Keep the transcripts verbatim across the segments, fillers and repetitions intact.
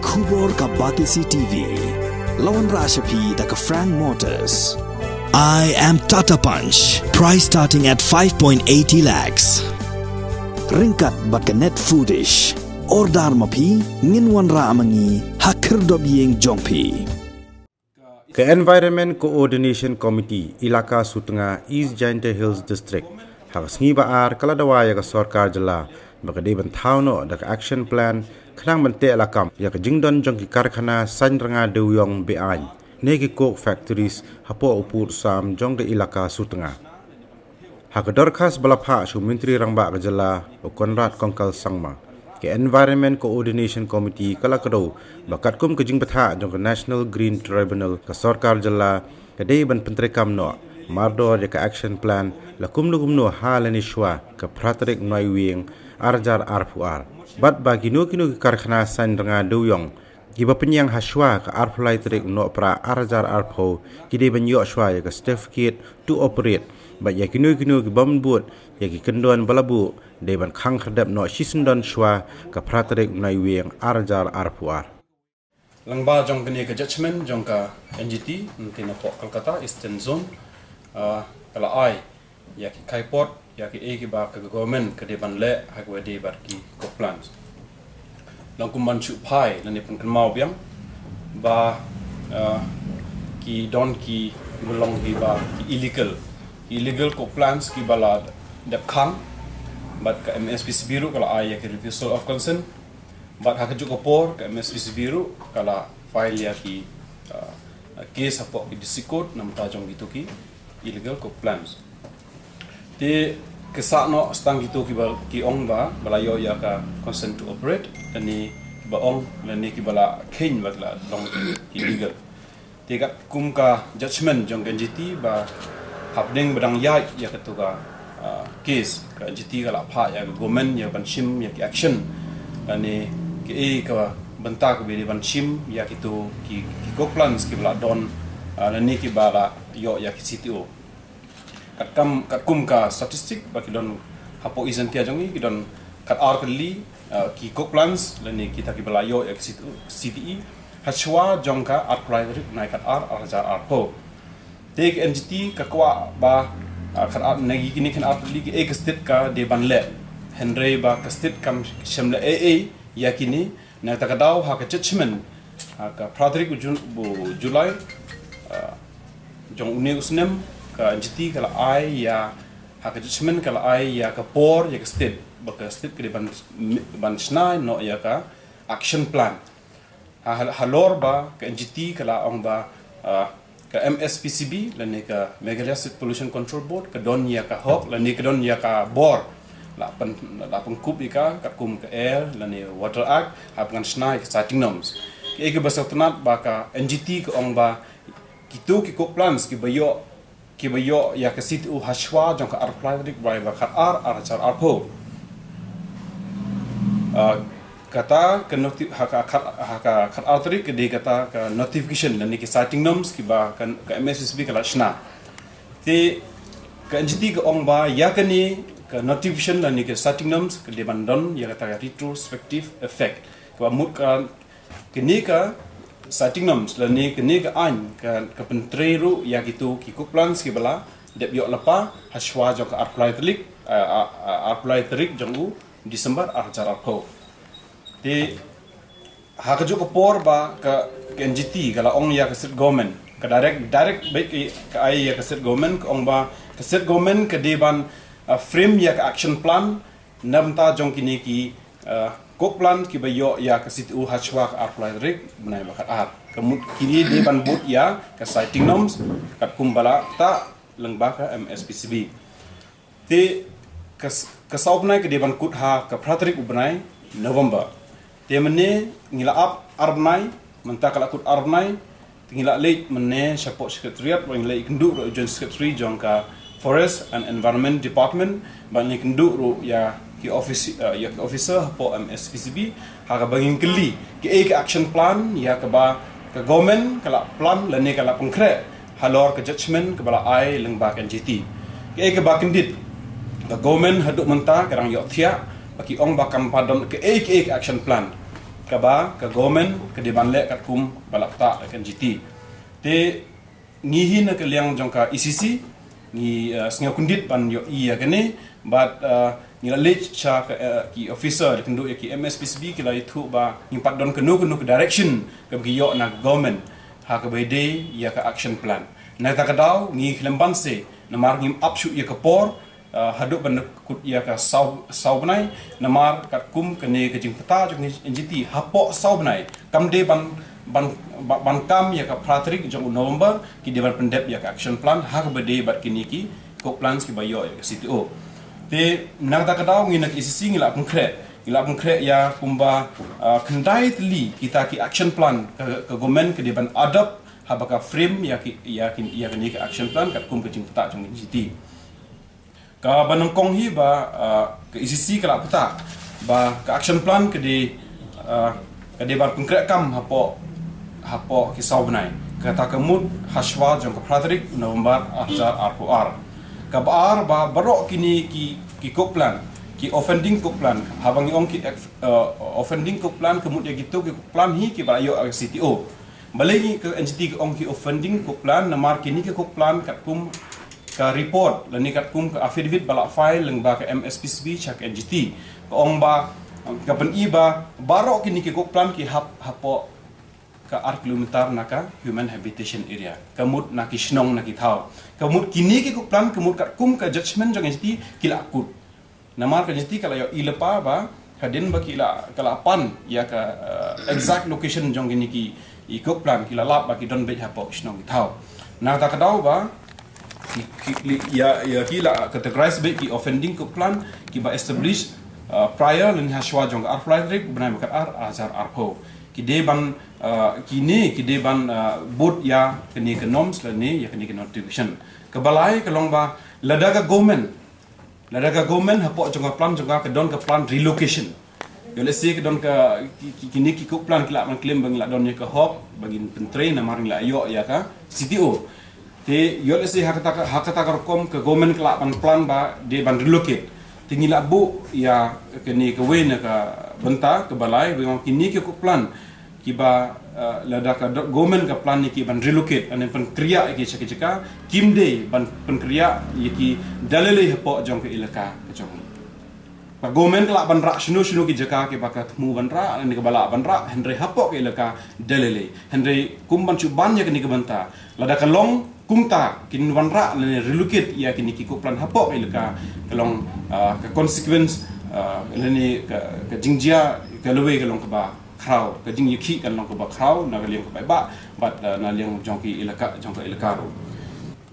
Khubor ka Batesi T V. La wanrah sha phi da ka Frank Motors. I am Tata Punch. Price starting at five point eighty lakhs. Ryngkat bad ka Net Foodish. Order ma phi, ngin wanrah ma ngi ha khyrdop ïing jong phi. Ka Environment Coordination Committee Ilaka Sutnga, East Jaintia Hills District, ha ka sngi ba ar ka la dawa ïa ka sorkar jylla ba ka dei ban thaw noh da ka action plan khnang ban teh lakam ïa ka jingdon jong ki karkhana saiñ rnga dewïong be-aiñ ne ki coke factories hapoh u pud sam jong ka Ilaka Sutnga. Ha ka dorkhas ba la phah sha u Myntri Rangbah ka jylla, u Conrad Kongkal Sangma, ka Environment Coordination Committee ka la kdew ba katkum ka jingbthah jong ka National Green Tribunal, ka sorkar jylla ka dei ban pyntreikam noh mardor ïa ka action plan la kumno kumno ha lane shwa ka phra tarik Naiwieng ar hajar arphew ar. Bad ba kino kino ki karkhana saiñ rnga dewïong kiba pynïeng ha shwa ka arphew lai tarik Nohprah ar hajar arphew ki dei ban ïoh shwa ïa ka certificate to operate. Bad ïa kino kino ki bym bud ïa ki kyndon ba la buh dei ban khang khyrdep noh shisyndon shwa ka phra tarik Naiwieng ar hajar arphew ar. Lyngba jong kane ka judgment jong ka N G T, nangta napoh Kolkata Eastern Zone, ah, ka la ai ïa ki kaipot, ïa kiei kiba ka government ka dei ban leh ha kaba ïadei bad ki coke plants. Long kum ban shu phai lane pynkynmaw biang ba, ah, ki don ki, ki ba long kiba ki illegal, ki illegal coke plants kiba la dep khang bad ka M S P C B ruh ka la ai ïa ki refusal of consent. Bad ha kajuh ka por ka M S P C B ruh ka la file ïa ki, ah, case hapoh ki District Court namar ta jong kito ki illegal coke plants. Te ka sah noh tang kito kiba ki ong ba, ba la ïoh ïa ka consent to operate, lane kiba ong, lane kiba la kheiñ ba ki la long illegal. Te katkum ka judgment jong ka N G T ba hapdeng ba dang ïaid ïa kato ka, ah, case, ka N G T ka la phah ïa ka government ïa ban shim ïa ki action lane kiei ka bynta kaba dei ban shim ïa kito ki, ki coke plants kiba la don, ah, lane kiba la ïoh ïa ki C T O. Katkam, katkum ka statistic ba ki don hapoh East Jaintia jong ngi ki don kat ar tylli, ah, ki coke plants lane kita kiba la ïoh ïa ki C T O, C T E ha shwa jong ka arphew lai tarik Naiwieng ar hajar arphew. Te ka N G T ka kwah ba, ah, kat ar, na kine kat ar tylli kiei ka state ka dei ban leh, hynrei ba ka state kam shym leh ei ei ïa kine. Nangta ka daw ha ka judgment ha ka phra tarik u Jun-, u July, ah, jong une u snem, ka N G T ka la ai ïa, ha ka judgment ka la ai ïa ka por ïa ka state ba ka state ka dei ban, ban shna noh ïa ka action plan. Ha, ha, halor ba ka N G T ka la ong ba, ah, ka M S P C B lane ka Meghalaya State Pollution Control Board ka don ïa ka hok lane ka don ïa ka bor la pyn, la pynkup ïa ka katkum ka Air lane Water Act ha pynshna ïa ka siting norms. Kiei kiba sngewtynnat ba ka N G T ka ong ba kito ki coke plants kiba ïoh, kiba ïoh ïa ka C T O ha shwa jong ka arphew lai tarik Naiwieng ar hajar arphew. Ah, kata ka noti-, ha ka, ka, ha ka, ka ar tarik ka dei kata ka notification lane ki siting norms kiba ka, ka M S P C B ka la shna. Te ka N G T ka ong ba ïa kane ka notification lane ki siting norms ka dei ban don ïa kata ka retrospective effect. Kaba mut ka kane ka siting norms lane kane ka aiñ ka, ka pyntrei ruh ïa kito ki coke plants kiba la dep ïoh lypa ha shwa jong ka arphew lai tarik, ah, ah, ah, arphew lai tarik jong u December ar hajar arphew. Te ha kajuh ka por ba ka, ka N G T ka la ong ïa ka state government, ka direct, direct beit ka, ka ai ïa ka state government, ka ong ba ka state government ka dei ban, ah, frame ïa ka action plan na bynta jong kine ki, ah, coke plant kiba ïoh ïa ka C T O ha shwa ka arphew lai tarik bnai ba khatar. Ka mut kine dei ban bud ïa ka siting norms katkum ba la ktah lyngba ka M S P C B. Te ka s-, ka saw bnai ka dei ban kut ha ka phra tarik u bnai November. Te mynne ngi la ap ar bnai, mynta ka la kut ar bnai, te ngi la leit mynne shapoh secretariat, ba ngi la ïakynduh ruh Joint Secretary jong ka Forest and Environment Department, ba ngi ïakynduh ruh ïa ki office, eh, ïa ki officer hapoh M S P C B, ha kaba ngin kylli kiei ka action plan ïa kaba ka government ka la plan lane ka la pynkhreh halor ka judgment kaba la ai lyngba ka N G T. Kiei kaba kyndit, ka government haduh mynta ka dang ïohthiah ba ki ong ba kam pat don kiei kiei ka action plan. kaba ka government ka dei ban leh katkum ba la pynpaw da ka N G T. Te ngi hi na ka liang jong ka E C C ngi, uh, sngewkyndit ban ïohi ïa kane, bad, uh, ngi la leit sha ka, uh, ki officer, kynduh ïa ki M S P C B, ki la ïathuh ba ngim pat don kano kano ka direction kaba ki ïoh na ka government ha kaba ïadei ïa ka action plan. Na kata ka daw ngi khlem ban se, namar ngim ap shuh ïa ka por, uh, haduh ban kut ïa ka saw, saw bnai, namar katkum kane ka jingpynpaw jong ka N G T hapoh saw bnai, kam dei ban, ban, ban, ban kam ïa ka phra tarik jong u November, ki dei ban pyndep ïa ka action plan ha kaba ïadei bad kine ki coke plants kiba ïoh ïa ka C T O. Te na kata ka daw ngi na ka E C C ngi la pynkhreh, ngi la pynkhreh ïa kumba, uh, khyndai tylli kita ki action plan ka, ka government ka dei ban adopt haba ka frame ïa ki, ïa ki, ïa kane ka action plan katkum ka jingpynpaw jong ka N G T. Kaba nyngkong hi ba, uh, ka E C C ka la pynpaw ba ka action plan ka dei, uh, ka dei ban pynkhreh kam hapoh, hapoh ki saw bnai, kata ka mut hashwa jong ka phra tarik November ar hajar arphew ar. Kaba ar ba baroh kine ki, ki coke plant, ki offending coke plant, haba ngi ong ki ex-, uh, offending coke plant ka mut ïa kito ki coke plant hi kiba la ïoh ïa ka C T O. Balei ngi ka N G T ka ong ki offending coke plant, namar kine ki coke plant katkum ka report lane katkum ka affidavit ba la file lyngba ka M S P C B sha ka N G T, ka ong ba, ka pyni ba baroh kine ki coke plant ki hap hapoh ka ar kilometer na ka human habitation area, ka mut na ki shnong na ki thaw. Ka mut kine ki coke plant ka mut katkum ka judgment jong N G T ki la kut. Namar ka N G T ka la ïohi lypa ba hadien ba ki la, ka la pan ïa ka, uh, exact location jong kine ki, ki coke plant, ki la lap ba ki don beit hapoh ki shnong ki thaw. Na kata ka daw ba ki, ki, li-, ïa, ïa ki la categorize beit ki offending coke plant kiba establish, uh, prior lane hashwa jong ka ar phra tarik bnai Mei ar hajar arphew. Ki dei ban, uh, kine ki dei ban, uh, bud ïa kane ka norms lane ïa kane ka notification. Kaba lai ka long ba lada ka government Lada ka government hapoh jong ka plan jong ka ka don ka plan relocation. Ïoh lehse ka don ka ki, ki, kine ki coke plant ki lah ban claim ba ngi lah don ïa ka hok ba ngin pyntrei namar ngi lah ïoh ïa ka C T O. Te ïoh lehse ha kata ka, ha kata ka rukom ka government ka lah ban plan ba dei ban relocate. Te ngi lah buh ïa kane kawei na ka bynta kaba lai ba ong kine ki coke plant kiba, uh, lada ka do-, government ka plan ïa ki ban relocate, lane pynkhreh ïa ki sha ki jaka, kim dei ban pynkhreh ïa ki da lei lei hapoh jong ka elaka ka jong ngi. Ka government ka lah ban rah shano shano ki jaka kiba ka thmu ban rah, lane kaba lah ban rah, hynrei hapoh ka elaka da lei lei. Hynrei kum ban shu ban ïa kane ka bynta, lada ka long kumta kin wanrah lane relocate ïa kine ki coke plant hapoh ka elaka, ka long, uh, ka consequence, uh, lane ka, ka jingjia ka lawei ka long kaba khraw, ka jingïakhih kan long kaba khraw na ka liang ka paidbah bad, uh, na liang jong ki elaka, jong ka elaka ruh.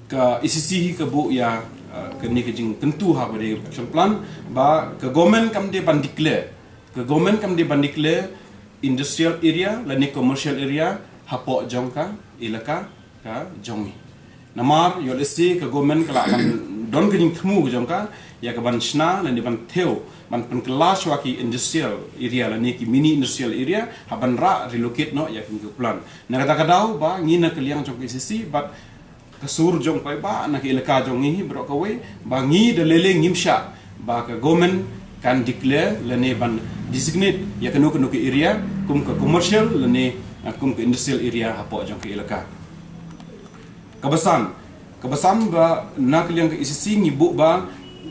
Ka E C C hi ka buh ïa, uh, kane ka jingkyntu ha ba dei action plan ba ka government kam dei ban declare, ka government kam dei ban declare industrial area lane commercial area hapoh jong ka elaka ka jong ngi. Namar ïoh lehse ka government ka lah ban don ka jingthmu ka jong ka ïa ka ban shna lane ban thew ban pynkylla shuwa ki industrial area lane ki mini industrial area ha ban rah relocate noh ïa ki coke plant. Na kata ka daw ba ngi na ka liang jong ka E C C bad ka sur jong paidbah na ka elaka jong ngi hi baroh kawei ba ngi da lei lei ngim shah ba ka government kan declare lane ban designate ïa kano kano ka area kum ka commercial lane, uh, kum ka industrial area hapoh jong ka elaka. Kaba san, kaba san ba na ka liang ka E C C ngi buh ba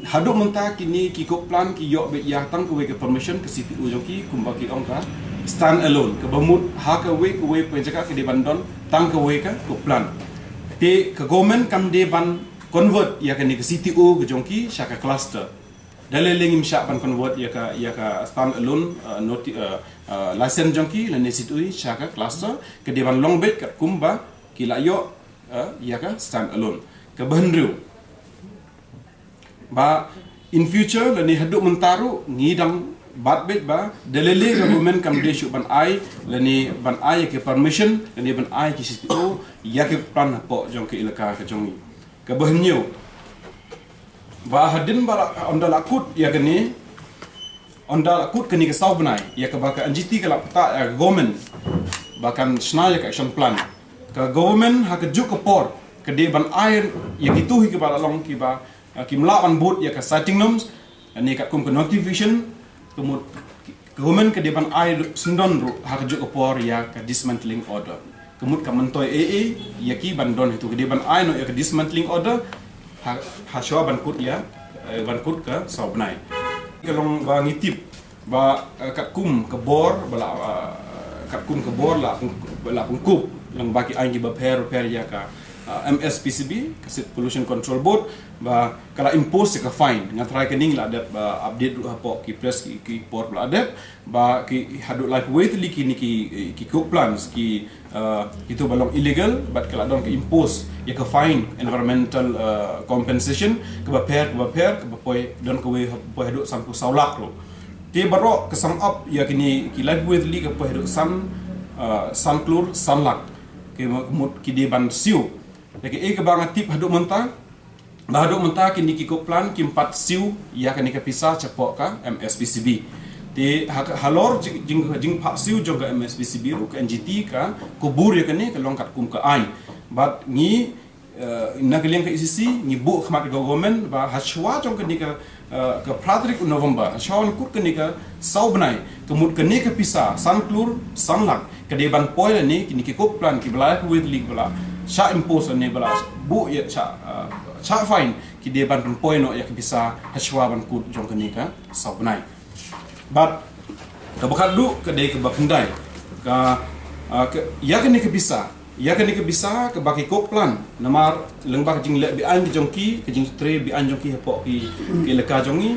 haduh mynta kine ki coke plant ki ïoh beit ïa tang kawei ka permission ka C T O jong ki kumba ki ong ka stand alone, kaba mut ha kawei kawei ka jaka ka dei ban don tang kawei ka coke plant. Te ka government kam dei ban convert ïa kane ka C T O ka jong ki sha ka cluster. Da lei lei ngim shah ban convert ïa ka, ïa ka stand alone, uh, noti-, uh, uh, license jong ki lane C T O sha ka cluster, ka dei ban long beit katkum ba ki lah ïoh, uh, ïa ka stand alone. Kaba hynriew ba in future lane haduh mynta ruh ngi dang bat beit ba da lei lei ka government kam dei shuh ban ai lane ban ai ïa ka permission lane ban ai ïa ka C T O ïa ka plant hapoh jong ka elaka ka jong ngi. Kaba hynñiew ba hadien ba la, ynda la kut ïa kane, ynda la kut kane ka saw bnai ïa kaba ka N G T ka la pynpaw ïa ka government ba kan shna ïa ka action plan, ka government ha kajuh ka por ka dei ban ai ïa kito hi kiba la long kiba, uh, kim lah ban bud ïa ka siting norms, lane katkum ka notification, ka mut ki, Ka government ka dei ban ai syndon ruh ha kajuh ka por ïa ka dismantling order. Ka mut ka myntoi ei ei ïa ki ban don hi tu, ka dei ban ai noh ïa ka dismantling order ha, ha shuwa ban kut ïa, eh, ban kut ka saw bnai. Ka long ba ngi tip ba, eh, katkum ka bor ba la, eh, katkum ka bor la pyn-, ba la pynkup lyngba ki aiñ kiba pher bapher ïa ka, eh, M S P C B, ka State Pollution Control Board, ba ka la impose ïa ka fine. Nga tharai kane ngi la dep, eh, update ruh hapoh ki press ki, ki por ba la dep, ba ki haduh laiphew wei tylli kine ki, ki coke plants ki, eh, kitu ba long illegal, bad ka la don ka impose ïa ka fine, environmental, eh, compensation kaba pher, kaba pher, kaba poi, don kawei ha-, poi haduh sanphew saw lak ruh. Te baroh ka sum up ïa kine ki laiphew wei tylli ka poi haduh san, eh, san klur san lak. Ka mut ki dei ban siew. Te kaei kaba nga tip haduh mynta, ba haduh mynta kine ki coke plant kim pat siew ïa kane ka pisa shapoh ka M S P C B. Te ha ka, halor jing, jing, jingpha siew jong ka M S P C B ruh, ka N G T ka kubur ïa kane ka long katkum ka aiñ. Bad ngi, eh, na ka liang ka E C C, ngi buh khmat ka government ba ha shuwa jong kane ka, eh, ka phra tarik u November, ha shuwa ban kut kane ka saw bnai, ka mut kane ka pisa san klur san lak ka dei ban poi lane kine ki coke plant kiba la, kiba la shah impose lane ba la buh ïa shah, eh, shah fine, ki dei ban pynpoi noh ïa ka pisa ha shuwa ban kut jong kane ka saw bnai. Bad kaba khatduh ka dei kaba khyndai. Ka, ah, ka, ïa kane ka pisa, ïa kane ka pisa kaba ki coke plant, namar lyngba ka jingleh be-aiñ ka jong ki, ka jingtrei be-aiñ jong ki hapoh ki, ki elaka jong ngi.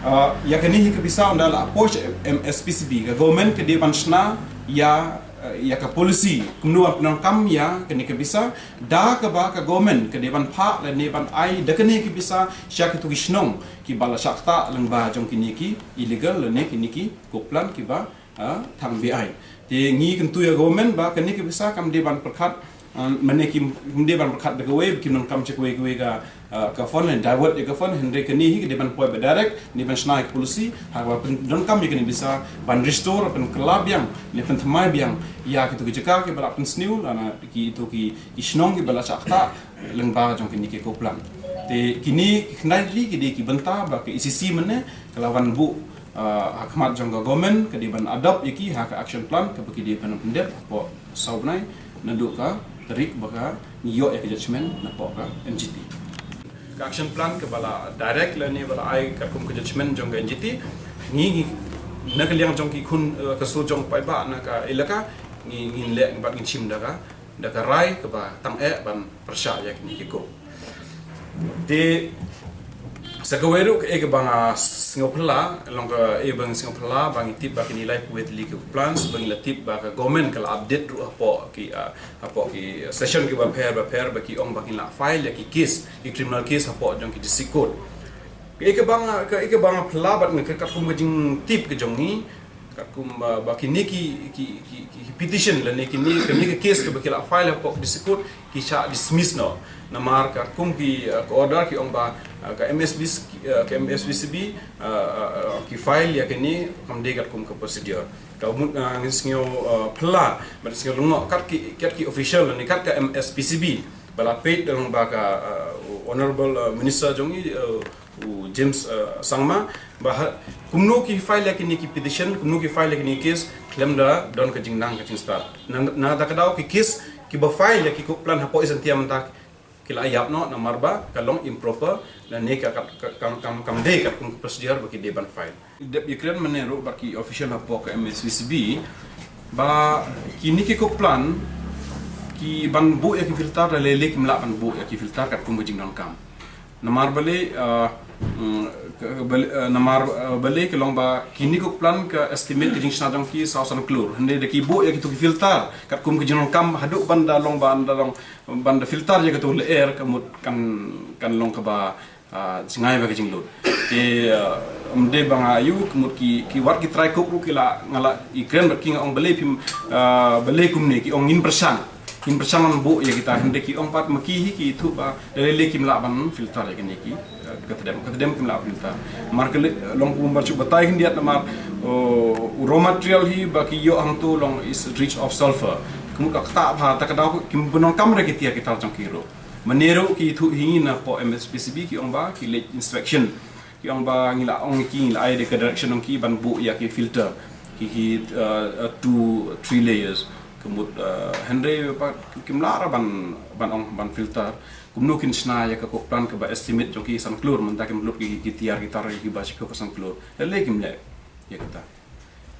Ah, ïa kane hi ka pisa ynda la poi sha M S P C B, ka government ka dei ban shna ïa, eh, ïa ka policy kumno ban pyndonkam ïa kane ka pisa, da kaba ka government ka dei ban phah lane ban ai da kane ka pisa sha kitu ki shnong kiba la shah ktah lyngba jong kine ki illegal lane kine ki coke plant kiba, ah, thang be-aiñ. Te ngi kyntu ïa government ba kane ka pisa kam dei ban pyrkhat, ah, mane kim, kim dei ban pyrkhat da kawei, kim donkam sha kawei kawei ka, ah, ka fund, lane divert ïa ka fund, hynrei kane hi ka dei ban poi ba direct, dei ban shna ïa ka policy ha kaba pyndonkam ïa kane ka pisa ban restore, pynkylla biang, ne pynthymmai biang ïa kitu ki jaka kiba la pynsniew lane kitu ki, ki shnong kiba la shah ktah lyngba jong kine ki coke plant. Te kine ki khyndai tylli ki dei ki bynta ba ka E C C mynne ka la wan buh, ah, ha khmat jong ka government, ka dei ban adopt ïa ki ha ka action plan kaba ki dei ban pyndep hapoh saw bnai naduh ka tarik ba ka ngi ïoh ïa ka judgment napoh ka N G T. Ka action plan kaba la direct lane ba la ai katkum ka judgment jong ka N G T, ngi, ngi na ka liang jong ki khun, eh, ka sur jong paidbah na ka elaka, ngi, ngin leh bad ngin shim da ka, da ka rai kaba tang eh ban pyrshah ïa kine ki coke. Te sa kawei ruh kaei kaba nga sngewphylla, long kaei ba nga sngewphylla ba ngi tip ba kine laiphew wei tylli ki coke plants ba ngi la tip ba ka government ka la update ruh hapoh ki, ah, hapoh ki session kiba pher bapher ba ki ong ba kin la file ïa ki case, ki criminal case hapoh jong ki district court. Kaei kaba nga, kaei kaba nga phylla bad nga, katkum ka jingtip ka jong ngi, katkum ba, ba kine ki, ki, ki, ki petition lane kine, kine ki case kaba ki la file hapoh district court ki shah dismiss noh. Namar katkum ki, uh, ka order ki ong ba, uh, ka M S B, uh, ka M S B C B, uh, uh, uh, ki file ïa kine kam dei katkum ka procedure. Ka mut, uh, ngi sngew, uh, phylla bad sngew lyngngoh kat ki, kat ki official lane kat ka M S B C B ba la peit da long ba ka, uh, Honorable, uh, Minister jong ngi, uh, u James, uh, Sangma, ba ha, kumno ki file ïa kine ki petition, kumno ki file ïa kine ki case khlem da don ka jingnang ka jingstad. Na, na kata ka daw ki case kiba file ïa ki coke plant hapoh East Jaiñtia mynta ki la ïap noh namar ba ka long improper lane ka, ka, ka, kam, kam, kam dei katkum ka procedure ba ki dei ban file. Dep ïakren mynne ruh bad ki official hapoh ka M S B C B ba kine ki coke plant ki ban buh ïa ki filter da lei lei kim lah ban buh ïa ki filter katkum ka jingdonkam. Namar balei, uh, mm, ka, ka balei, uh, namar, uh, balei ka long ba kine ki coke plant ka estimate ka jingshna jong ki saw san klur. Hynrei da ki buh ïa kitu ki filter katkum ka jingdonkam haduh ban da long, ban da long, ban da filter ïa katu lyer ka mut kan, kan long kaba, uh, jngai ba ka jinglut. Te, uh, ym dei ba nga ïoh ka mut ki, ki wat ki trai coke ruh ki la, nga la ïakren bad ki nga ong balei phim, uh, balei kumne, ki ong ngin pyrshang. Ngin pyrshang ban buh ïa kita, hynrei ki ong pat ma ki hi ki ïathuh ba da lei lei kim lah ban filter ïa kine ki, eh, ka tdem, ka tdem kim lah filter. Namar ka lei, long kumba shu batai khyndiat namar, oh, u raw material hi ba ki ïoh hangto long is rich of sulfur. Ka mut ka ktah bha, ta ka daw kim pyndonkam re ki tiar ki tar jong ki ruh. Mynne ruh ki ïathuh hi napoh M S B C B ki ong ba ki leit inspection. Ong ba ngi la ong ki, ngi la ai de ka direction ong ki ban buh ïa ki filter ki, ki uh, uh, two three layers. Ka mut uh, hynrei ba kim lah ra ban ban ong ban filter. Kumno kin shna ïa ka kok plan kaba estimate jong ki san klur, mynta kim lut ki, ki tiar ki tar ki ba shiphew ka san klur. Lei lei kim leh ïa kata.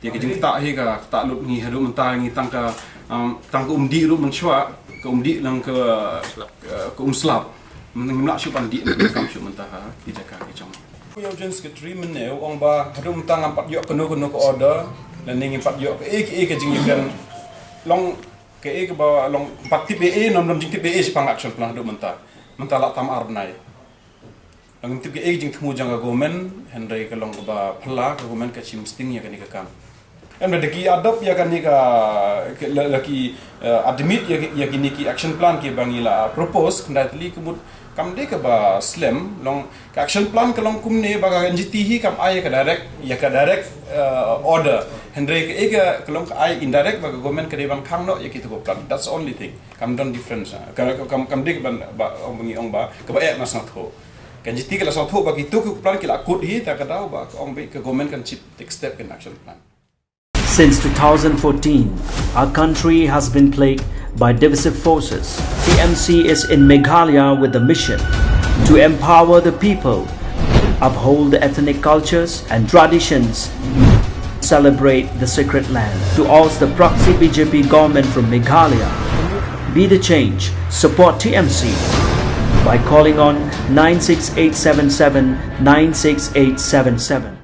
Te ka jingktah hi ka ktah lut ngi haduh mynta ngi tang ka, um, tang ka umdih ruh mynshuwa, ka umdih lang ka, uh, ka umslap. Mynta ngim lah shuh ban dih, kam shuh mynta ha ki jaka ki jong. Ïa u Joint Secretary mynne u ong ba haduh mynta ngam pat ïoh kano kano ka order, lane ngim pat ïoh kaei kaei ka jingïakren, long kaei kaba long pat tip ei ei, ym don jingtip ei ei shaphang action plan haduh mynta. Mynta la tam ar bnai. Ngam tip kaei ka jingthmu jong ka government, hynrei ka long kaba phylla, ka government ka shim sting ïa kane ka kam. Em, da ki adopt ïa kane ka, ka la, la ki, eh, admit ïa, ïa kine ki action plan kiba ngi la propose, khyndai tylli ka mut kam dei kaba slem, long ka action plan ka long kumne ba ka N G T hi kam ai ïa ka direct, ïa ka direct, eh, order. Hynrei kaei ka, ka long ka ai indirect ba ka government ka dei ban khang noh ïa kito ki plan. That's the only thing. Kam don difference, ah. Ka, ka, kam, kam dei ban ba ong ba ngi ong ba kaba eh ma sngewthuh. Ka N G T ka la sngewthuh ba kito ki plan ki la kut hi, ta ka daw ba ka ong ba ka government kan shim, take step, kan action plan. Since two thousand fourteen, our country has been plagued by divisive forces. T M C is in Meghalaya with the mission to empower the people, uphold the ethnic cultures and traditions, celebrate the sacred land. To oust the proxy B J P government from Meghalaya, be the change. Support T M C by calling on nine six eight seven seven nine six eight seven seven.